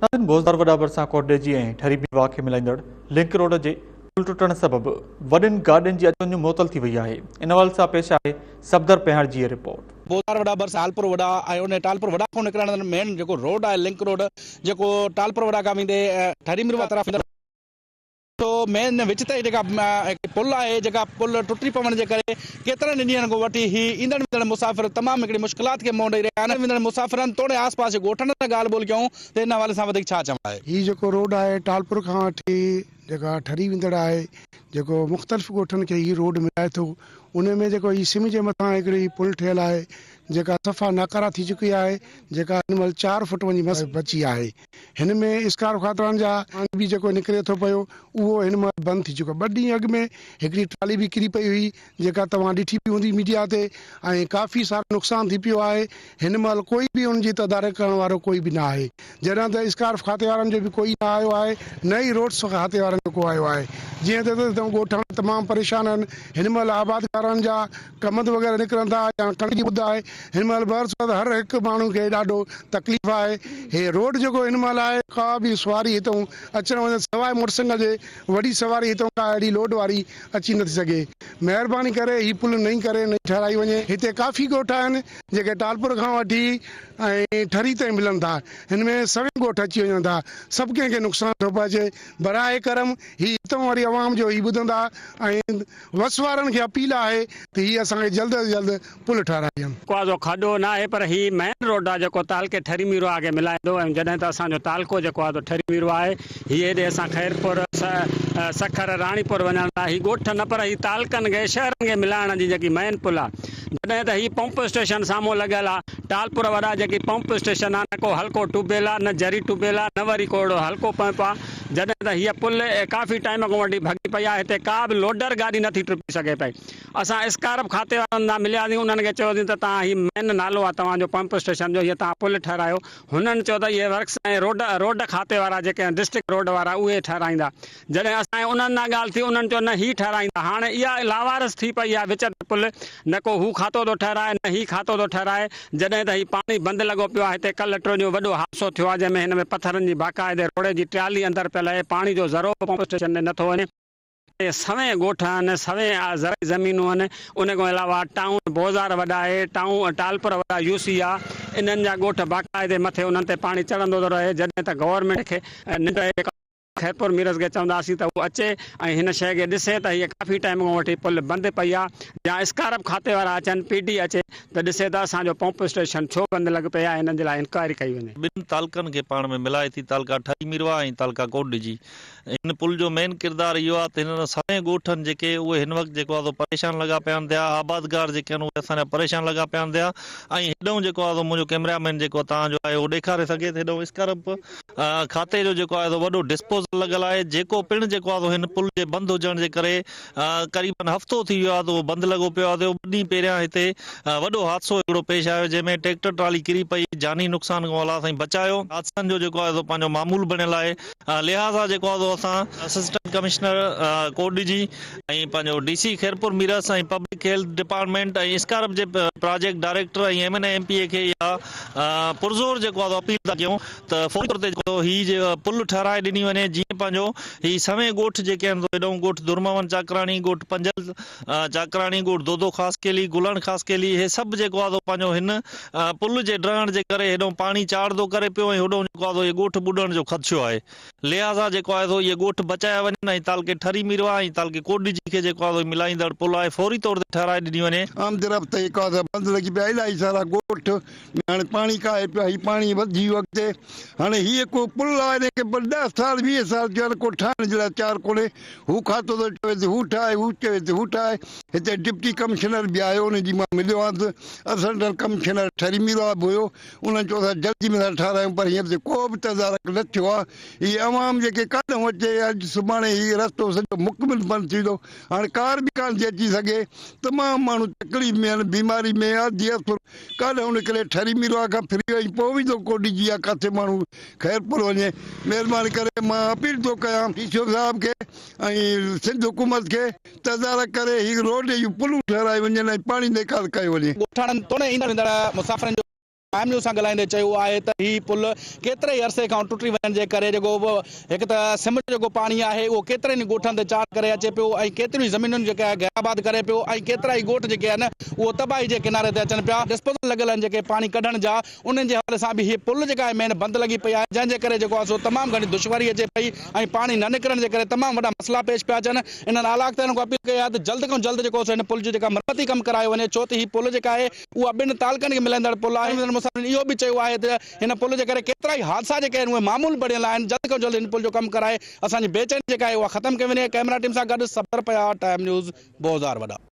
ناظرين بوزدار وڏا ڀرسان ڪوٽڏيجي ۽ ٺري ميرواهه کي ملائيندڙ لنڪ روڊ جي پل ٽٽڻ سبب وڏين گاڏين جي اچ وڃ معطل ٿي وئي آهي ان حوالي سان پيش آهي صفدر پيهڻ جي هي رپورٽ. بوزدار وڏا ڀرسان هالپور وڏا ۽ ان ٽالپور وڏا کان نڪرڻ مين جيڪو روڊ آهي لنڪ روڊ جيڪو ٽالپور وڏا کان ويندي ٺري ميرواهه طرف ايندڙ سو مين وچ تي جيڪا پل آهي جيڪا پل ٽٽي پوڻ جي ڪري ڪيترن ئي ڏينهن کان وٺي هي ايندڙ ويندڙ مسافر تمام هڪڙي مشڪلات کي منهن ڏئي رهيا آهن ويندڙ مسافرن توڙي آس پاس جي ڳوٺن سان ڳالهه ٻولهه ڪيون ته ان حوالي سان وڌيڪ ڇا چوڻ آهي. هي جيڪو روڊ آهي ٽالپر کان وٺي جيڪا ٺري ويندڙ آهي جيڪو مختلف ڳوٺن کي هي روڊ ملائي ٿو ان ۾ جيڪو هي سم جي مٿان هڪڙي پل ٺهيل آهي جيڪا صفا ناڪارا ٿي چڪي آهي جيڪا هن مهل چار فوٽ وڃي مس بچي آهي هن ۾ اسڪارف خاطران جا پاڻي به جيڪو نڪري ٿو پيو اهو هن مهل بند ٿي چڪو آهي. ٻه ڏينهن اڳ ۾ هڪڙي ٽرالي به ڪري پئي هئي جيڪا توهان ڏٺي به هوندي ميڊيا تي ۽ ڪافي سارو نقصان ٿي پيو آهي. هن مهل ڪوئي به ان جي تدارڪ ڪرڻ وارو ڪوئي به نه آهي. جڏهن ته اسڪارف کاتي وارن جو به ڪوئي نه آيو آهي نه ئي روڊس کاتي وارن جو ڪو آيو آهي. جيئن ته ڳوٺاڻا تمام پريشان آهن. هن مهل آبادگارن جا ڪمند وغيره نڪرن ٿا يا ڪڻڪ جي ٻڌ آهي هن مهل بهر صورت هر هڪ ماڻهو کي ڏاڍو تڪليف آهي هي روڊ جيڪو هن مهل آهي ڪا به سواري هتئون اچڻ وڃڻ سواء موٽر سائيڪل جي وڏي سواري هتئون ڪا اهڙي لوڊ واري اچي نٿي سگهي مهرباني ڪري هي پل نئين ڪري نئين ٺهرائي وڃي هتي ڪافي ڳوٺ آهن جيڪي ٽالپر کان وٺي ۽ ٺري تائين ملن ٿا هن ۾ سوين ڳوٺ اچي وڃن ٿا سڀ ڪنهن کي نقصان ٿو پهچي براء ڪرم هي هتئون واري عوام جو هي ٻڌندا ۽ وس وارن کي اپيل آهي ته هي اسان کي جلد از جلد پل ٺهرائي ڏين. ڪو آزو کڏو نه آهي پر هي مين روڊ آهي جيڪو تعلقي ٺري ميرواهه کي ملائي ٿو ۽ جڏهن ته اسان جو تعلقو جيڪو آهي سو ٺري ميرواهه آهي هي هيڏي اسان خيرپور سکر راڻيپور وڃڻ لاء هي ڳوٺ نه پر هي تعلقن کي شهرن کي ملائڻ جي جيڪي مين پل آهي جڏهن ته هي پمپ اسٽيشن سامهون لڳل آهي ٽالپور وڏا جيڪي پمپ اسٽيشن آهي نه ڪو هلڪو ٽيوب ويل آهي نه زرعي ٽيوب ويل آهي نه وري ڪو اهڙو هلڪو پمپ آهي جڏهن ته هيء پل ڪافي ٽائيم کان وٺي ڀڳي پئي آهي، هتي ڪا به لوڊر گاڏي نٿي ٽپي سگهي پئي. اسان اسڪارپ کاتي وارن سان ملياسين، انهن کي چيوسين ته توهان هي مين نالو آهي توهان جو پمپ اسٽيشن جو، هيء توهان پل ٺهرايو. هنن چيو ته اهي ورڪس ۽ روڊ روڊ کاتي وارا جيڪي آهن ڊسٽرڪٽ روڊ وارا اهي ٺهرائيندا. جڏهن اسان جي انهن سان ڳالهه ٿي، انهن چيو نه هي ٺهرائيندا. هاڻي اها لاوارث ٿي پئي آهي وچ تي پل، نه ڪو هو کاتو ٿو ٺهرائي نه هي کاتو ٿو ٺهرائي. جڏهن ته هي پاڻي بند لڳو پيو آهي هتي ڪلهه ٽيون ڏينهن وڏو حادثو ٿيو آهي جنهن ۾ هن ۾ پٿرن جي باقاعدي روڙي جي ٽرالي اندر پيل آهي پاڻي جو ذرو به پمپ اسٽيشن ڏي نٿو وڃي. هتي سوين ڳوٺ آهن سوين زرعي زمينون آهن ان کان علاوه ٽائون بوزار وڏا آهي ٽائون ٽالپر وڏا يو سي آ انهن جا ڳوٺ باقاعدي مٿي انهن تي پاڻي چڙهندو ٿو رهي جڏهن ته گورنمينٽ کي ننڊ آهي. خيرپور ميرس کي چونداسين ته هو اچي ۽ هن شيء کي ڏسي ته هيء ڪافي ٽائيم کان وٺي پل بند پئي آ يا اسڪارپ کاتي وارا اچن پي ڊي اچي ته ڏسي ته اسان جو پمپ اسٽيشن ڇو بند لڳ پئي آ هنن جي لاء انڪوائري ڪئي وڃي. ٻن تعلقن کي پاڻ ۾ ملائي ٿي تعلقا ٺري ميرواهه ۽ تعلقا ڪوٽڏجي. هن پل جو مين ڪردار اهو آهي ته هنن سوين ڳوٺ آهن جيڪي اهي هن وقت جيڪو آهي سو پريشان لڳا پيا آهن ٿيا آبادگار جيڪي آهن اهي اسان جا پريشان لڳا پيا آهن ٿيا ۽ هيڏانهن جيڪو آهي سو منهنجو ڪئميرا مين جيڪو توهان جو آهي اهو ڏيکاري سگهي ته هيڏانهن اسڪارپ کاتي جو جيڪو آهي سو وڏو ڊسپوزل لڳل آهي جيڪو پڻ جيڪو آهي سو هن پل جي بند هجڻ جي ڪري قريبن هفتو ٿي ويو آهي ته اهو بند لڳو پيو آهي ٻه ڏينهن پهريان هتي وڏو حادثو هڪڙو پيش آيو جنهن ۾ ٽريڪٽر ٽرالي ڪري پئي جاني نقصان کان الله سائين بچايو حادثن جو جيڪو آهي سو پنهنجو معمول بڻيل آهي لهٰذا جيڪو آهي سو اسان اسسٽنٽ ڪمشنر ڪوٽڏجي ۽ پنهنجو D C Khairpur Mirs ۽ public health department ۽ SCARP جي project director ۽ M N A M P A کي اها پرزور جيڪو آهي سو اپيل ٿا ڪيون ته فوري طور تي جيڪو هي جي پل ٺهرائي ڏني وڃي جيئن پنهنجو هي سوين ڳوٺ جيڪي آهن هيڏانهن ڳوٺ درمحمد چاڪراڻي، ڳوٺ پنجل چاڪراڻي، ڳوٺ دودو خاصخيلي، گلڻ خاصخيلي هي سڀ جيڪو آهي سو پنهنجو هن پل جي ڊهڻ جي ڪري هيڏانهن پاڻي چاڙهه ٿو ڪري پيو ۽ هوڏانهن جيڪو آهي سو هي ڳوٺ ٻڏڻ جو خدشو آهي لهٰذا جيڪو آهي سو اهي ڳوٺ بچايا وڃن ۽ تعلقي ٺري ميرواهه ۽ تعلقي ڪوٽڏيجي کي جيڪو آهي سو ملائيندڙ پل آهي فوري طور تي ٺهرائي ڏني وڃي. آمد رفت جيڪو آهي سو بند لڳي پيا الاهي سارا ڳوٺ ۾ هاڻي پاڻي ڪاهي پيو آهي، هي پاڻي وڌي ويو اڳتي، هاڻي هيء ڪو پل آهي ان کي به ڏهه سال 20 سال ٿيا آهن ڪو ٺاهڻ جي لاء تيار ڪونهي، هو کاتو ٿو چوي ته هو ٺاهي، هو چوي ته هو ٺاهي، هتي ڊپٽي ڪمشنر به آيو ان جي مان مليو آهيانس، اسسٽنٽ ڪمشنر ٺري ميرواهه به هيو، انهن چيو اسان جلدي ۾ ٿا ٺاهرايون پر هينئر تائين ڪو به تدارڪ نه ٿيو آهي، هي عوام جيڪي ڪاڏهون اچي، اڄ سڀاڻي هي رستو سڄو مڪمل بند ٿي ويندو، هاڻي ڪار به ڪانه ٿي اچي سگهي، تمام ماڻهو تڪليف ۾ آهن، بيماري ۾ آڌي اسر ڪاڏانهن نڪري ٺري ميرواهه کان ڦري ۽ پوء ويندو ڪوٽڏيجي يا ڪاٿي ماڻهو خيرپور وڃي. مهرباني ڪري مان اپيل ٿو ڪيان ڊي سي او صاحب کي ۽ سنڌ حڪومت کي تدارڪ ڪري هي روڊ جون پلون ٺهرائي وڃن ۽ پاڻي نيڪال ڪيو وڃي. ڳوٺاڻن توڻي ايندڙ ويندڙ مسافرن جو. ٽائيم نيوز سان ڳالهائيندي چيو آهي ته هي پل ڪيتري ئي عرصي کان ٽٽي وڃڻ جي ڪري جيڪو هڪ ته سم جو جيڪو پاڻي آهي اهو ڪيترن ئي ڳوٺن تي چاڙهه ڪري اچي پيو ۽ ڪيتريون ئي زمينون جيڪي آهي غير آباد ڪري پيو ۽ ڪيترا ئي ڳوٺ جيڪي آهن اهو تباهي جي ڪناري تي اچن پيا. ڊسپوزل لڳل آهن جيڪي پاڻي ڪڍڻ جا انهن جي حوالي سان به هي پل جيڪا آهي مين بند لڳي پئي آهي جنهن جي ڪري جيڪو آهي سو تمام گهڻي دشواري اچي پئي ۽ پاڻي نه نڪرڻ جي ڪري تمام وڏا مسئلا پيش پيا اچن. انهن اعليٰ اختيارين کان اپيل ڪئي آهي ته جلد کان جلد جيڪو سو هن پل جو جيڪا مرمتي ڪم ڪرايو وڃي ڇو ته هي پل جيڪا آهي اها ٻن تعلقن کي ملائيندڙ پل آهي. انهن مسافرن اهو به چيو آهي ته هن پل جي ڪري ڪيترائي حادثا جيڪي آهن اهي معمول بڻيل آهن، جلد کان جلد هن پل جو ڪم ڪرائي اسان جي بيچيني جيڪا آهي اها ختم ڪئي وڃي. ڪئميرا ٽيم سان گڏ صفدر پيا، ٽائيم نيوز، بوزار وڏا.